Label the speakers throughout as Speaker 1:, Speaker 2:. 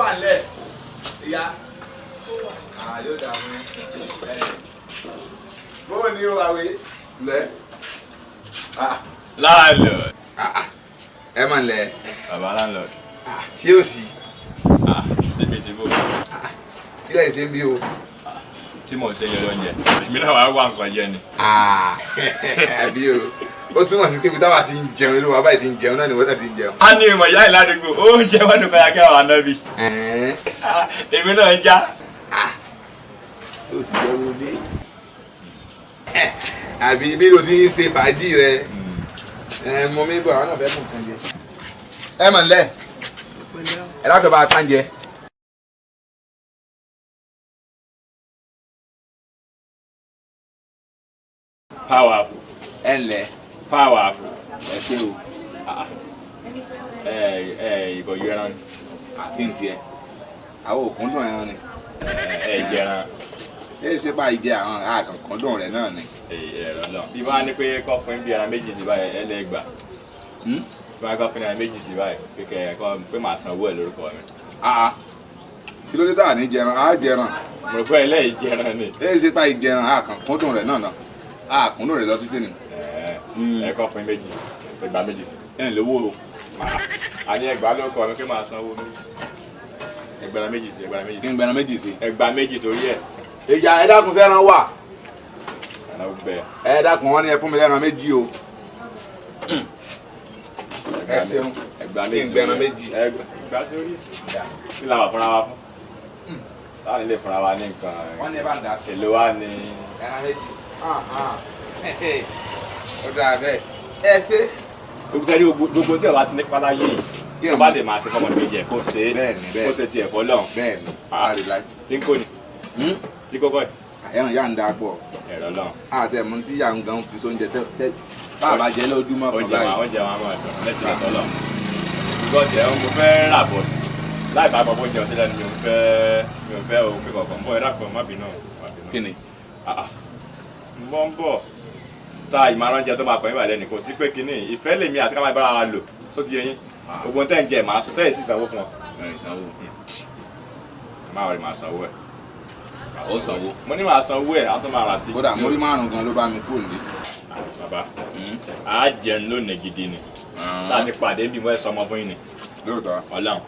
Speaker 1: Ó wà lẹ̀ ìyá. Yóò dà mú ẹ. Bó ni o àwẹ̀ lẹ?
Speaker 2: Landlord.
Speaker 1: Ẹ mà lẹ.
Speaker 2: Bàbá landlord.
Speaker 1: Ṣé o sì?
Speaker 2: Síbi tí bò.
Speaker 1: Kí lẹ́yìn ṣe ń bí o?
Speaker 2: Tí mò ń ṣe yẹn lóúnjẹ. Èmi náà wàá wá nǹkan jẹ ni.
Speaker 1: Àbí o. Ó túmọ̀ sí pé ibi táwa ti ń jẹun irú wa báyìí ti ń jẹun náà ni wọ́n náà ti ń jẹun.
Speaker 2: A ní ìmọ̀ ìyá ìládùúgbò, oúnjẹ wọn dùn kọjá kí àwọn ànábì. Èmi náà ń já.
Speaker 1: Ó sì jẹun ilé. Àbí bí o ti ń ṣe fàájì rẹ. Mọ mi bọ̀, àwọn náà fẹ́ mú nǹkan jẹ. Ẹ mọ̀ nílẹ̀. Ẹ dákẹ́ bá a tán jẹ.
Speaker 2: Powerful.
Speaker 1: Ẹ ǹlẹ́.
Speaker 2: Powerful.
Speaker 1: Ẹ ṣé o.
Speaker 2: Ẹ ẹ ìbọn yọ ẹran ni.
Speaker 1: Kí n tiẹ̀? Àwọn òkúndùn ẹran ni.
Speaker 2: Ẹ jẹran.
Speaker 1: Ẹ ṣe bá ìjẹ àwọn àkànkúndùn rẹ̀ náà ni.
Speaker 2: Ẹ̀rọ náà. Bí wọ́n á ní pé kọ́ fún bí ẹran méjì sí báyìí, ẹ lè gbà. Bí wọ́n á kọ́ fún ẹran méjì sí báyìí, pé kẹ́ ẹ kọ́ pé màá san owó ẹ̀ lórúkọ mi.
Speaker 1: Kí ló dé tá à ní jẹran? Á jẹran.
Speaker 2: Mo rò pé ẹlẹ́yìí jẹran ni.
Speaker 1: Ẹ ṣe bá ìjẹran àkànkúndùn rẹ̀ náà náà. Àkúndùn rẹ̀ lọ títí ni.
Speaker 2: Ẹ kọ́ fún méjì, ẹgbàá méjì sí.
Speaker 1: Ẹ ń lówó o.
Speaker 2: Àní ẹgbàá ló kọ mi pé màá san owó méjì. Ẹgbàá méjì sí, ẹgbàá méjì sí.
Speaker 1: Kí n gbẹran méjì sí.
Speaker 2: Ẹgbàá méjì sórí ẹ̀.
Speaker 1: Ìyá ẹ dákun sẹ́ran wà. Ẹ dákun wọn ni ẹ fún mi lẹ́ran méjì o. Ẹ ṣeun. Kí n gbẹran méjì.
Speaker 2: Ẹgbàá sórí ẹ̀. Kí la wà fúnra wa fún? Láwọn ilé fúnra wa ní nǹkan.
Speaker 1: Wọ́n ní ẹ bá ń dà sí.
Speaker 2: Èlò wa ni.
Speaker 1: Ẹran méjì. Ó dáa bẹ́ẹ̀. Ẹ ṣe.
Speaker 2: Gbogbo sẹ́ni gbogbo tí ọba ti ní pátá yìí tó bá lè máa ṣe fọmọ méjì ẹ̀ kó ṣe é kó ṣe tiẹ̀ fọlọ́run.
Speaker 1: Bẹ́ẹ̀ni, a rí láì.
Speaker 2: Tí ń kò ní. Tí kókó ẹ̀.
Speaker 1: Ẹran yà ń da pọ̀.
Speaker 2: Ẹ̀rọ lọ́run.
Speaker 1: Àti ẹ̀mú tí yà ń gan fi sóúnjẹ tẹ́ bá a bá jẹ lójúmọ́ kan báyìí.
Speaker 2: Oúnjẹ wa máa dùn lẹ́tí lọ́tọ́ lọ. Bíkọ́sì ẹ̀ mo fẹ́ rà bọ̀ láì bá bọ́ bóúnjẹ ọtí lẹ́nu mi ò fẹ́ o pé kọ̀ọ̀kan bọ̀ ẹ dàpọ̀ má bínú.
Speaker 1: Kí ni?
Speaker 2: Mo ń bọ̀ ta ìmọ̀ràn jẹ tó máa kàn yín bàlẹ́ ni kò sí pé kínní ìfẹ́ lèmi àti ká máa bára wa lò tó ti yẹ yín gbogbo tẹ́ ń jẹ màá sọ sẹ́yìn sí ìsanwó fún ọ. Máa rí màá sanwó ẹ̀.
Speaker 1: Ó sanwó.
Speaker 2: Mo ní màá sanwó ẹ̀ àwọn tó máa rà sí.
Speaker 1: Kódà múrí márùn gan ló bá mi kúrò nílé.
Speaker 2: Bàbá a jẹun lónìí gidi ni láti pàdé bí mo ẹ sọmọ fún yín ni.
Speaker 1: Lóòótọ́.
Speaker 2: Ọlọ́run.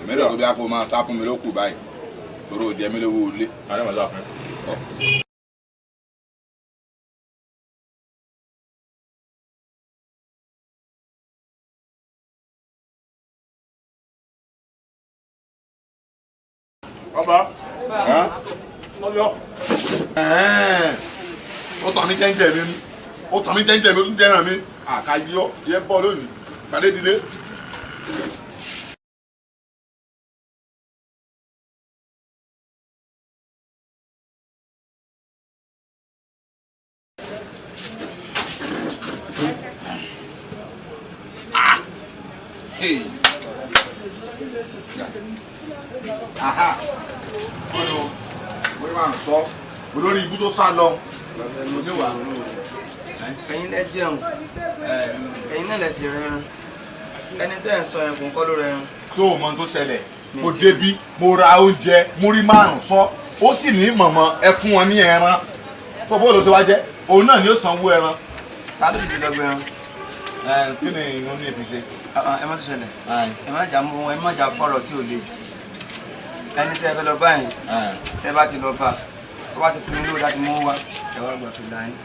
Speaker 1: Èmi rò bí a kò máa tá fún mi ló kù báyìí torí ò jẹ mí lówó ilé.
Speaker 2: Ọlọ́run mọ̀ sọ fún mi.
Speaker 1: Ọba. Ọyọ.
Speaker 3: Ó tàn mí jẹ́ńjẹ́ mi ni. Ó tàn mí jẹ́ńjẹ́ mi, ó tún jẹ́ràn mi. Àkàyọ́ yẹ bọ́ lónìí. Pàdé ìdílé.
Speaker 1: Aha. Mo máa ń sọ olórí ibú tó sá lọ.
Speaker 4: Ẹ̀yin lẹ jẹun, ẹ̀yin náà lẹ sì rẹran. Ẹni tẹ́ ẹ̀ ń sọ yẹn kò ń kọ́ ló rẹran.
Speaker 3: Tó o mọ ohun tó ṣẹlẹ̀, mo débí, mo ra oúnjẹ, mo rí márùn-ún sọ, ó sì ní mọ̀mọ́ ẹ fún wọn ní ẹran. Tó bó ló ṣe wá jẹ́, òun náà ni ó sanwó ẹran.
Speaker 4: Ta ló sì ti lọ gbé ẹran?
Speaker 1: Kí ni wọ́n ní fi ṣe?
Speaker 4: Ẹ má tó ṣẹlẹ̀, ẹ má jà mú wọn, ẹ má jà fọ̀rọ̀ tí ò le. Ẹni tẹ́ ẹ fẹ́ lọ báyìí, tẹ́ bá ti lọ bá, tó bá ti fún mi lówó láti mú wá, ẹ wá gbà fìlà yín.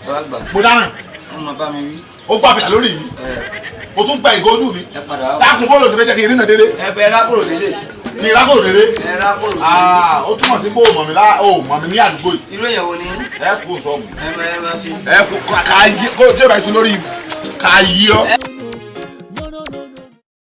Speaker 4: Ẹ wá gbà.
Speaker 3: Mo dáràn.
Speaker 4: Wọ́n máa bá mi wí.
Speaker 3: Ó gbà fìlà lórí mi. O tún gba ìgò ojú mi.
Speaker 4: Ẹ padà wá.
Speaker 3: Dákun bọ́ọ̀lù ti fẹ́ jẹ́ kí n rìnà délé.
Speaker 4: Ẹ fẹ́ rákòrò délé.
Speaker 3: Ní rákòrò délé.
Speaker 4: Ẹ rákòrò délé.
Speaker 3: Ó túmọ̀ sí pé o mọ̀ mi lá o mọ̀ mi ní àdúgbò yìí.
Speaker 4: Irú èèyàn wo ni?
Speaker 3: Ẹ kú sọ́ọ̀bù.
Speaker 4: Ẹ máa ṣe.
Speaker 3: Ẹ kú ká yí kó tí o bá ti lórí ká yí ọ.